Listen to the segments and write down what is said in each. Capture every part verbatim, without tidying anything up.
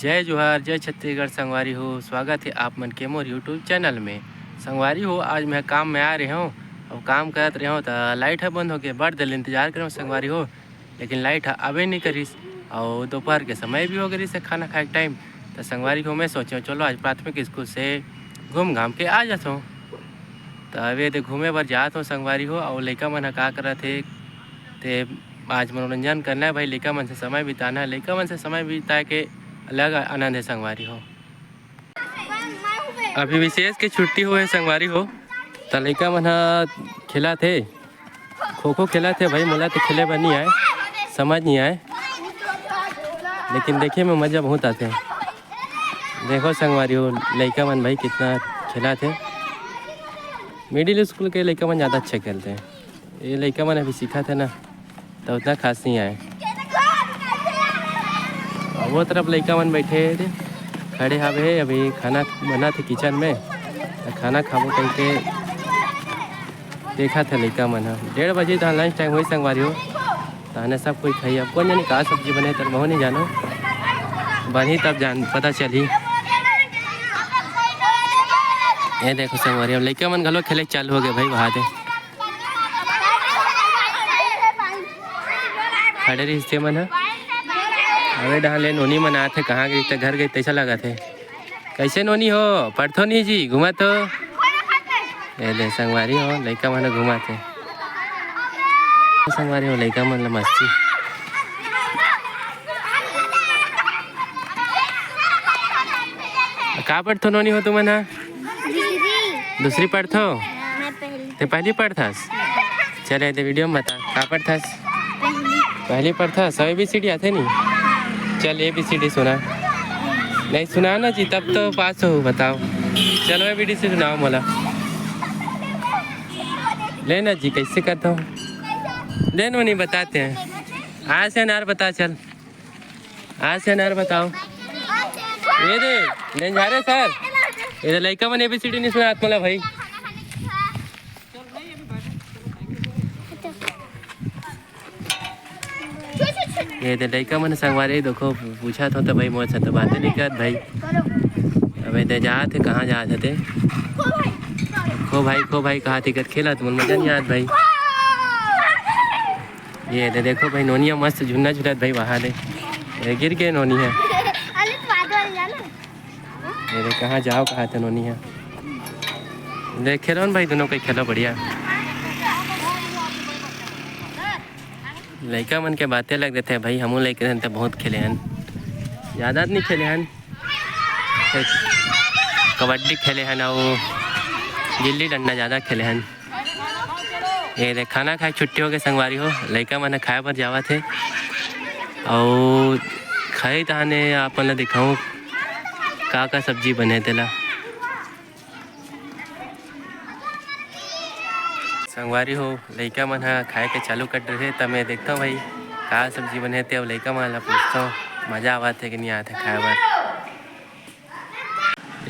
जय जोहार, जय छत्तीसगढ़ संगवारी हो। स्वागत हे आप मन के मोर YouTube चैनल में। संगवारी हो, आज मैं काम में आ रहे हूँ। अब काम करत रहे हूँ त लाइट ह बंद होगे। बड़ देर ले इंतजार करे हूँ संगवारी हो, लेकिन लाइट ह आबे नहीं करिस। और दोपहर के समय भी हो गए से खाना खाए के टाइम। त संगवारी हो, मैं सोचे हूँ चलो आज प्राथमिक स्कूल से घूम घाम के आ जाथों। त अबे ते घूमे बर जात हूँ संगवारी हो। और लइका मन ह का करत हे, ते आज मनोरंजन करना है भाई, लइका मन से समय बिताना है। लइका मन से समय बिताए के अलग आनंद है संगवारी हो। अभी विशेष के छुट्टी होए हे संगवारी हो, त लइका मन ह खेलत हे, खो खो खेलत हे भाई। मोला तो खेले बर नहीं आए, समझ नहीं आए, लेकिन देखे में मजा बहुत आथे। देखो संगवारी हो, लइका मन भाई कितना खेलत हे। मिडिल स्कूल के लइका मन ज़्यादा अच्छा खेलते हैं। ये लइका मन अभी सीखत हे ना, त उतना खास नहीं आए। और वो तरफ लइका मन बैठे हे, खड़े हावे, अभी खाना बनात हे किचन में, त खाना खाबो कहिके देखत हे लइका मन ह। डेढ़ बजे तहाँ लंच टाइम होई संगवारी हो, तहने सब कोई खाई। अब कौन जानी का सब्जी बने, त महू नहीं जानो, बनही तब जान पता चलही। ये देखो संगवारी, अब लइका मन घलो खेले चालू हो गए भाई, वहाँ दे खड़े रहिस ते मन ह। अबे डहान ले नोनी मन आत हे, कहाँ गई त घर गई तैसा लगत हे। कैसे नोनी हो, पढ़थो नहीं जी, घूमत हो? ए दे संगवारी हो, लइका मन घूमत हे। संगवारी हो, लइका मन ल मस्ती। का पढ़थो नोनी हो तुमन ह? दूसरी पढ़थो? मैं पहली। ते पहली पढ़थस? चल, ये दे वीडियो में बता, का पढ़थस? पहली। पहली पढ़थस? सब एबीसीडी आथे नी? चल, एबीसीडी सुना। नहीं सुना ना जी, तब तो पास हो, बताओ। चलो, एबीसीडी सुनाओ मोला। ले ना जी, कैसे करता हूँ? ले ना, नहीं बताते हैं। आज से अनार बता, चल। आज से अनार बताओ। ये दे, लेंझारे सर। ये दे, लइका मन एबीसीडी नहीं सुनात मोला भाई। ये दे, लइका मन संगवारी देखो, पूछत हो त भाई मोर से तो बातें नहीं करत भाई। अब ये दे जात हे, कहाँ जात हे ते? खो भाई, खो भाई, कहा थे खेलत, मोर मजा नहीं आत भाई। ये दे देखो भाई, नोनिया मस्त झुन्ना झुलत भाई, वहाँ दे। ये गिर गए नोनी है। अरे, तो बाद वाले जाना। ये दे, कहाँ जाओ, कहा थे नोनी है। देख, खेलो न भाई, दोनों कोई खेलो, बढ़िया। लइका मन के बातें लग देते हैं भाई, हमू लइका हन त बहुत खेले हन, ज़्यादा नहीं खेले हन। कबड्डी खेले हन अउ गिल्ली डंडा ज़्यादा खेले हन। ये दे, खाना खाए छुट्टी हो गए संगवारी हो, लइका मन खाए बर जावत हे। अउ खाई तहाने आप मन ल दिखाऊँ का का सब्जी बने तेला। संगवारी हो, लइका मन ह खाए के चालू कर डरे, त मैं देखथव भाई का सब्जी बने हे, ते अउ लइका मन ल पूछथव, मजा आवत हे कि नहीं आवत हे खाए बर।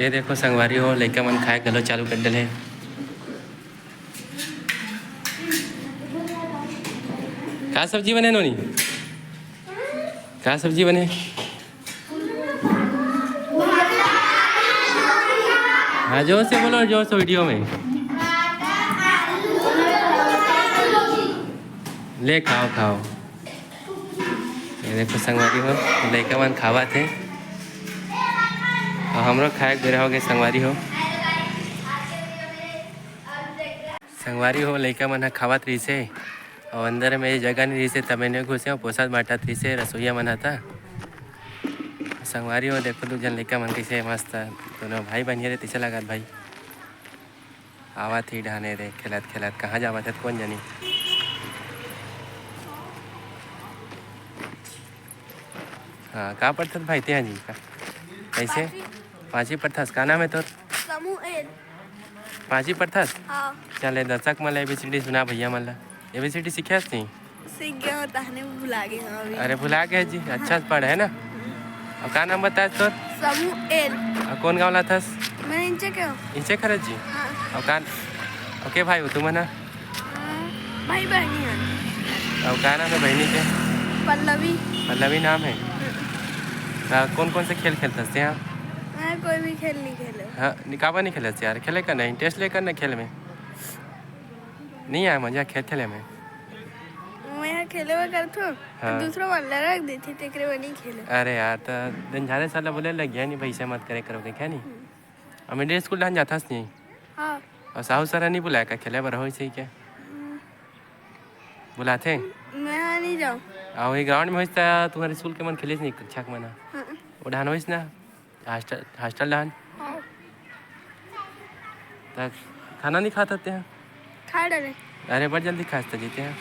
ये देखो संगवारी हो, लइका मन खाए घलो चालू कर डरे। का सब्जी बने नोनी? का सब्जी बने? हाँ, जोर से बोलो, जोर से वीडियो में। ले खाओ, खाओ। ये देखो संगवारी हो, लइका मन खावत हे। अउ हमरो खाए के बेरा हो गए संगवारी हो। संगवारी हो, लइका मन ह खावत रहिसे। अउ अंदर में जगह नहीं रहिसे, तबे नहीं घुसे, अउ पोसत बांटत रहिसे रसोईया मन ह त। संगवारी हो, देखो दू झन लइका मन कइसे मस्त, दोनों भाई बनिया रे, तइसे लागत भाई। आवत ही डहाने रे, खेलत खेलत कहाँ जावत हे, कोन जानी। हाँ, का पढ़थस भाई तेहा जी का? कइसे? पाँचवी। पाँचवी पढ़थस, का नाम हे तोर? समूह एल। पाँचवी पढ़थस? हाँ। चल, ए दर्शक मन ल एबीसीडी सुना भैया मन ल। एबीसीडी सीखे हस नहीं? सीख गया हूँ, तहने भुला गए हूँ अभी। अरे भुला गए जी, अच्छा से पढ़ है ना। अउ का नाम बताए तोर? समूह एल। अउ कोन गाँव लाथस? मैं इंचे के हूँ। इंचे खरच जी? हाँ। अउ का, अउ के भाई हो तुमन ह? हाँ, भाई बहनी है। अउ का नाम हे बहनी के? पल्लवी। पल्लवी नाम हे। कौन कौन से खेल खेलथस तेहा? मैं कोई भी खेल नहीं खेले। हाँ, काबर नहीं खेलस यार? खेले कर ना, इंटरेस्ट लेकर ना खेल में। नहीं आया मजा खेल खेले में। मैं यहाँ खेले हुए करथो, तो हाँ। दूसरा वाला रख देती, तेकरे में नहीं खेले। अरे यार, तो दिन झारे साला बोले लग गया नहीं, भाई से मत करे करो, क्या नहीं? अब मिडिल स्कूल डाहन जाथस नहीं? हाँ। और साहू सर नहीं बुलाया का खेले बर, होइस ही क्या? बुलाथे? मैं हाँ नहीं जाऊँ। और ये ग्राउंड में होइस त तुम्हारे स्कूल के मन खेलिस नहीं, कक्षा के मन? हाँ। वो डाहन होइस ना, हॉस्टल, हॉस्टल डाहन। हाँ। त खाना नहीं खात हते हैं? खा डाले। अरे बड़ जल्दी खास त जीते हैं।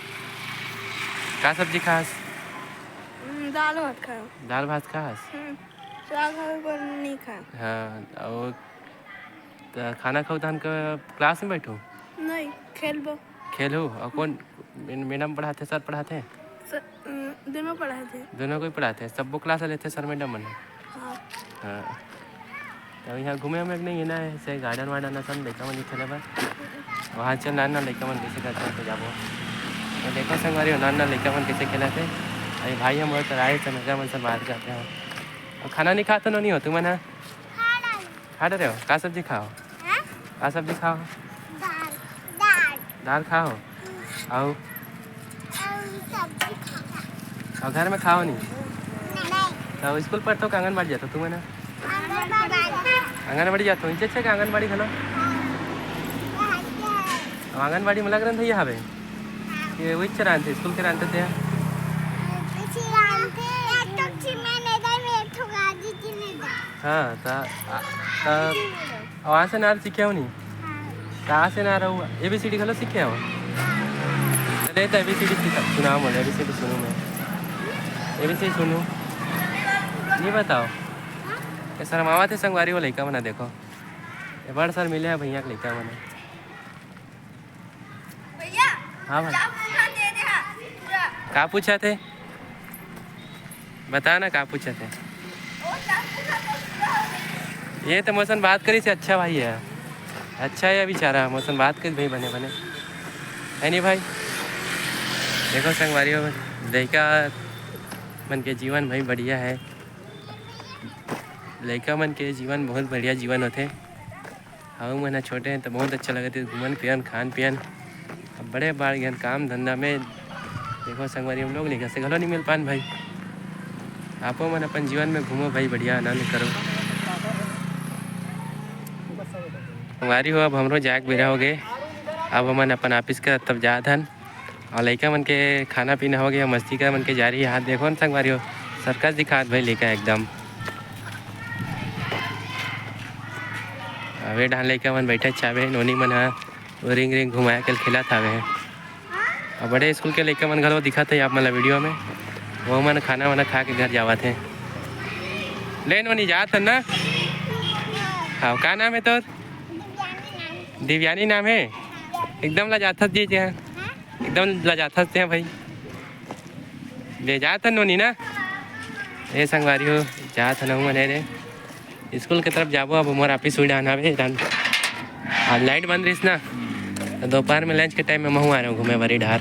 का सब्जी खास? हम्म, दाल भात खाओ। दाल भात खास? हम्म, साग खाओ पर नहीं खा। हाँ, और त खाना खाऊ तहन के क्लास में बैठू? नहीं, खेलबो। खेलू? और कौन मे-, मैडम पढ़ाथे, सर पढ़ाथे? स-, अ, दोनों पढ़ाथे। दोनों कोई पढ़ाथे? सब्बो क्लास लेथे सर मैडम मन? हाँ। हाँ। तो यहाँ घूमे उमे के नहीं है ना, ऐसे गार्डन वार्डन असन लइका मन खेले बर। वहाँ चल ना, ना लइका मन कैसे करते हैं तो जाबो। तो देखो संगवारी हो, ना, ना लइका मन कैसे खेलत हे। अरे भाई हम बहुत राय से लइका मन से बात करते हैं। और खाना नहीं खाते नो नहीं हो तुम ना? खा डाले। खा डरे हो? का सब्जी खाओ? हाँ? का सब्जी खाओ? दाल। दाल। दाल खाओ? हम्म। आओ? आओ, सब्जी खाओ। और घर में खाओ नहीं? नहीं। तो स्कूल पढ़ते हो कि आंगनबाड़ी जाते हो तुम ना? आंगनबाड़ी। आंगनबाड़ी जाते हो? इच्छे अच्छे का आंगनबाड़ी घलो? हाँ। अब आंगनबाड़ी में लग रहे थे ये हवे? हाँ। ये वही चरान थे, स्कूल के रान थे? पीछे रान थे। एक तो मैंने इधर में एक ठो गाजी जी ने हाँ, त, त, अब वहाँ से नार सीखे हो नहीं? हाँ। कहाँ से नार हो? ए बी सी डी घलो सीखे हो? हाँ। चले तो ए बी सी डी सीखा, सुनाओ बोले, ए बी सी डी सुनू मैं। ए बी सी डी सुनू। नहीं बताओ। हाँ? ये शर्मावा थे संगवारी वो लइका मना देखो। ये बड़ सर मिले हैं भैया के लइका मना। भैया, हाँ भाई। क्या पूछा थे, दे दे, हाँ, पूरा। का पूछा थे? बता ना, का पूछा थे? वो क्या पूछा था, पूरा हो गया। ये तो मोसन बात करी से अच्छा भाई है, अच्छा है बेचारा, मोसन बात करी भाई बने बने, है नहीं भाई? देखो संगवारी हो, लइका मन के जीवन भाई बढ़िया है, लइका मन के जीवन बहुत बढ़िया जीवन होथे। हमू मन ह छोटे हैं तो बहुत अच्छा लगत हे, घूमन फिरन, खान पियन। अब बड़े बाढ़ गए काम धंधा में। देखो संगवारी, हम लोग लेकर से घलो नहीं मिल पान भाई। आपो मन अपन जीवन में घूमो भाई, बढ़िया आनंद करो। संगवारी हो, अब हमरो जाए के बेरा हो गए। अब हमन अपन ऑफिस के तब जात हन। और लइका मन के खाना पीना हो गया, मस्ती का मन के जारी। हाथ देखो न संगवारी हो, सर्कस दिखात भाई लइका एकदम। अबे डाहन लइका मन बैठे चावे, नोनी मन ह रिंग रिंग घुमाए के खेलत हावे। अब बड़े स्कूल के लइका मन घलो दिखत हे आप मन ला वीडियो में, वो मन खाना वाना खा के घर जावत हे। ले नोनी जात हन ना? हाँ, का नाम है तोर? दिव्यानी नाम है। एकदम लजाथस जी, जी हाँ। एकदम लजाथस ते भाई। ले जात हन नोनी ना। ए संगवारी हो, जात हन हमन रे। स्कूल के तरफ जाबो, अब मोर ऑफिस हुई डाहन हवे, डाहन। आज लाइट बंद रहिस ना, तो दोपहर में लंच के टाइम में महू आ रहे हो घूमे बरी ढार।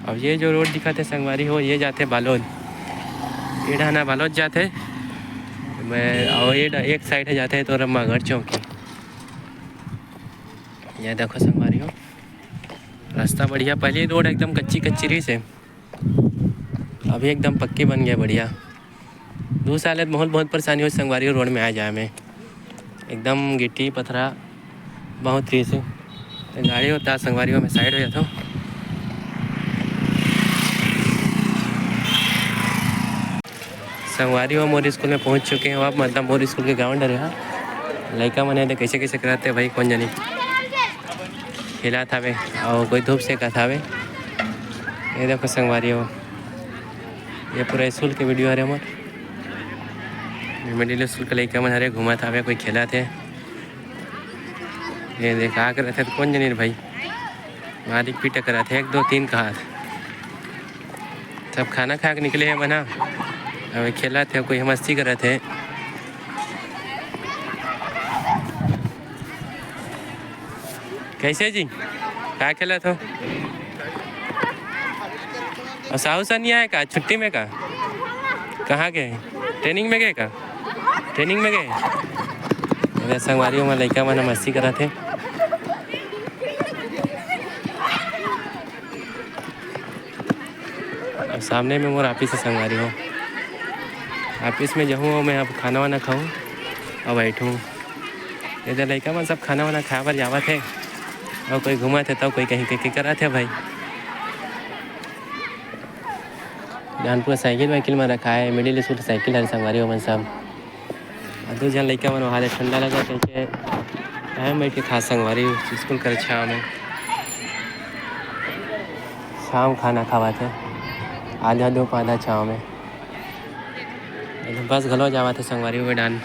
अब ये जो रोड दिखत हे संगवारी हो, ये जाथे बालोद, ये डाहना बालोद जाथे। मैं, और ये डा-, एक साइड है जाथे तो रम्मागढ़ चौकी। ये देखो संगवारी हो, रास्ता बढ़िया, पहले रोड एकदम कच्ची कच्ची रहिस हे, अभी एकदम पक्की बन गया, बढ़िया। दू साल ले बहुत, बहुत परेशानी हो संगवारी हो रोड में आए जाए में, एकदम गिट्टी पथरा बहुत रहिस हे। तो गाड़ी होता संगवारी हो, मैं साइड हो जाता हूँ। संगवारी हो, मोर स्कूल में पहुंच चुके हैं अब, मतलब मोर स्कूल के ग्राउंड हरे हा। लइका मन हे, कैसे कैसे करत हे भाई, कौन जानी खेलत हावे और कोई धूप सेकत हावे। ये देखो संगवारी हो, ये पूरा स्कूल के वीडियो हरे मोर। ये मिडिल स्कूल के लइका मन हरे, घूमत हावे, कोई खेलत हे। ये देख, आ के रहिथे त कौन जनी रे भाई, मारिक पीटा करत हे, एक, दो, तीन कहत। सब खाना खा के निकले हे मन ह, अभी खेलत हे, कोई मस्ती करत हे। कैसे जी, का खेलत हो? और साहू सर नहीं आए का छुट्टी में का? कहाँ गए? ट्रेनिंग में गए का? ट्रेनिंग में गए? अरे संगवारी हो, मैं लइका मन मस्ती करत हे। अउ सामने में मोर ऑफिस हे संगवारी हो। ऑफिस में जाहूँ, मैं अब खाना वाना खाहूँ अउ बैठहूँ। एदे लइका मन सब खाना वाना खाए बर जावत हे, अउ कोई घूमत हे, त कोई कहीं के, के करत हे भाई। जान पूरा साइकिल वाइकिल में रखा है, मिडिल स्कूल के साइकिल हर संगवारी हो मन सब। अउ दू झन लइका मन वहाँ ले ठंडा लगा कहिके, टाइम बैठ के खा संगवारी हो, स्कूल कर छाँव में। छाँव खाना खावत हे, आधा धूप आधा छाँव में। बस घलो जावत हे संगवारी हो डान,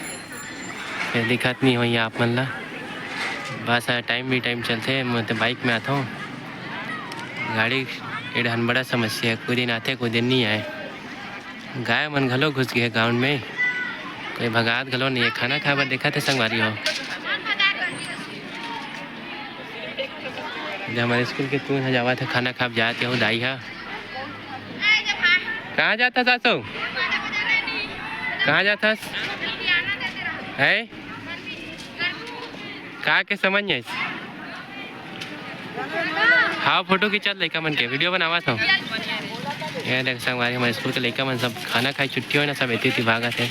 फिर दिखत नहीं होई आप मन ला। बस टाइम भी टाइम चलथे, मैं तो बाइक में आता हूँ। गाड़ी ए डाहन बड़ा समस्या है, कोई दिन आथे, कोई दिन नहीं आए। गाय मन घलो घुस गए ग्राउंड में, कोई भगात घलो नहीं है। खाना खाए बर देखत हे संगवारी हो। ये हमारे स्कूल के टून ह जावत हे, खाना खाब जात हे, दाई ह। कहाँ जात हस सासू? कहाँ जात हस? है? का के समझ नहीं आइस? हाँ, फोटो खिंचात लइका मन के, वीडियो बनावत हूँ। ये देख संगवारी, हमारे स्कूल के लइका मन सब खाना खाए छुट्टी होए ना, सब एती एती भागत हे।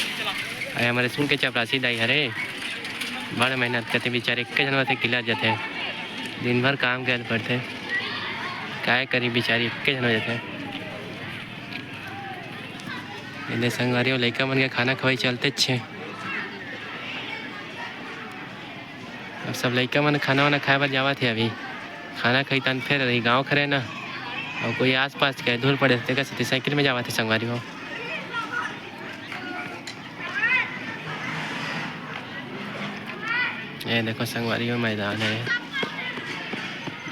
अरे हमारे स्कूल के चपरासी दाई हरे, बड़ मेहनत करथे बेचारे, एक झन होथे किलर जाथे, दिन भर काम करे पड़थे, काय करी बेचारी, एक झन हो जाथे। एने संगवारी हो, लइका मन के खाना खवाई चलते छे। अब सब लइका मन खाना वाना खाए बर जावत हे अभी। खाना खाई तन फिर रही गाँव खरे ना। अउ कोई आसपास के धूल पड़े, तेकर सेती साइकिल में जावत हे संगवारी हो। ये देखो संगवारी हो, मैदान है।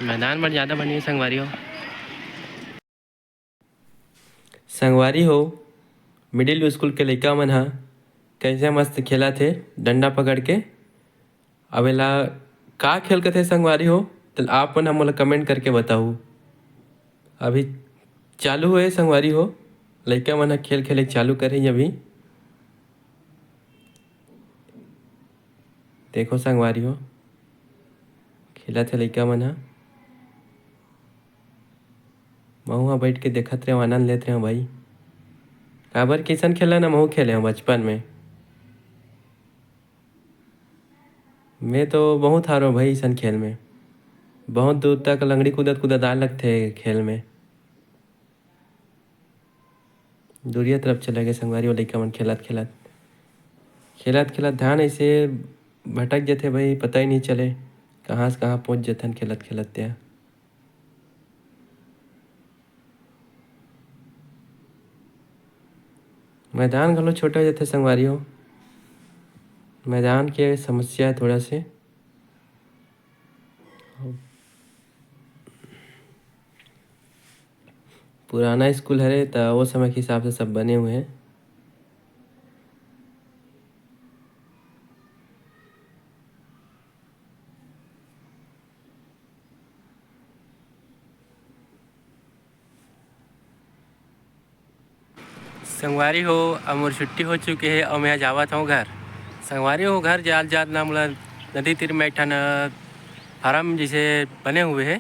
मैदान बड़ ज़्यादा बनी है संगवारी हो। संगवारी हो, मिडिल स्कूल के लइका मन ह कइसे मस्त खेलत हे डंडा पकड़ के। अब एला का खेल कथे संगवारी हो, त आप मन ह मोला कमेंट करके बताहू। अभी चालू होए संगवारी हो, लइका मन ह खेल खेले चालू करे हे अभी। देखो संगवारी हो, खेलत हे लइका मन ह। महू ह बइठ के देखत रेहेंव, आनंद लेत रेहेंव भाई। काबर कि अइसन खेल ल ना महू खेले हंव बचपन में। मैं तो बहुत हारों भाई अइसन खेल में। बहुत दूर तक लंगड़ी कूदत कूदत आए लगथे खेल में। दूरिया तरफ चले गए संगवारी हो लइका मन खेलत खेलत। खेलत खेलत ध्यान अइसे भटक जथे भाई, पता ही नहीं चले कहाँ से कहाँ पहुँच जथन खेलत खेलत त्या। मैदान घलो छोटा हो जाथे संगवारी हो, मैदान के समस्या है थोड़ा से। पुराना स्कूल हरे, त वो समय के हिसाब से सब बने हुए हैं। संगवारी हो, अब मोर छुट्टी हो चुके हे अउ मैं जावत हंव घर। संगवारी हो, घर जात जात ना मोला नदी तीर में एक ठन फार्म जैसे बने हुए हे।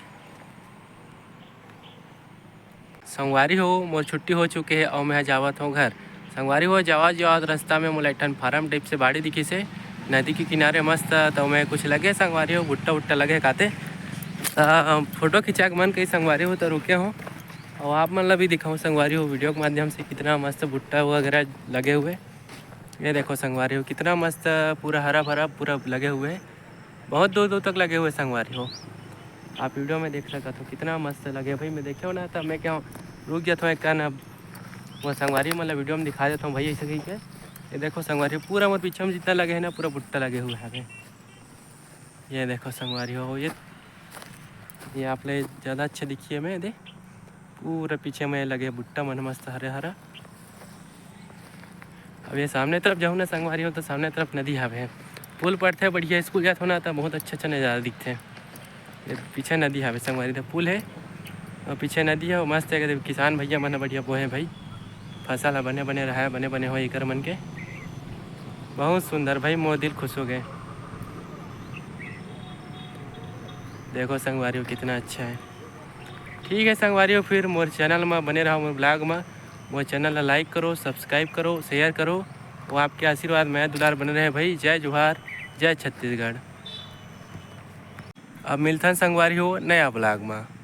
संगवारी हो, मोर छुट्टी हो चुके हे अउ मैं जावत हंव घर। संगवारी हो, जावत जावत रास्ता में मोला एक ठन फार्म टाइप से बाड़ी दिखिस हे, नदी के किनारे मस्त। त मैं कुछ लगे संगवारी हो, भुट्टा उट्टा लगे काते। त फोटो खिंचा के मन कही संगवारी हो, त रुके हो। अउ आप मन ला भी दिखाऊं संगवारी हो, वीडियो के माध्यम से कितना मस्त भुट्टा वगैरह लगे हुए। ये देखो संगवारी हो, कितना मस्त पूरा हरा भरा पूरा लगे हुए है। बहुत दूर दूर तक लगे हुए संगवारी हो, आप वीडियो में देख सकत हो कितना मस्त लगे भाई। मैं देखे हो ना, तब मैं क्या रुक जाता हूँ एक कन, अब वो संगवारी मतलब वीडियो में दिखा देता हूँ भाई ऐसे कहीं के। ये देखो संगवारी हो, पूरा मोर पीछे में जितना लगे है ना, पूरा भुट्टा लगे हुए है। ये देखो संगवारी हो, ये ये आप ले ज़्यादा अच्छा दिखिए मैं दे, पूरा पीछे में लगे भुट्टा मन मस्त हरा हरा। अब ये सामने तरफ जाहूँ ना संगवारी हो, तो सामने तरफ नदी हवे। पुल पड़थे बढ़िया, स्कूल जात हो ना, तो बहुत अच्छा अच्छा नज़ारा दिखथे। ये पीछे नदी हवे संगवारी, तो पुल है और पीछे नदी है, मस्त है। किसान भैया मन बढ़िया बोहे भाई, फसल ह बने बने रहय, बने बने हो एकर मन के। बहुत सुंदर भाई, मोर दिल खुश हो गए। देखो संगवारी हो, कितना अच्छा है। ठीक है संगवारी हो, फिर मोर चैनल में बने रहो, मोर ब्लॉग में। मोर चैनल ला लाइक करो, सब्सक्राइब करो, शेयर करो। वो आपके आशीर्वाद, मया दुलार बने रहे भाई। जय जोहार, जय छत्तीसगढ़। अब मिलथन संगवारी हो नया ब्लॉग में।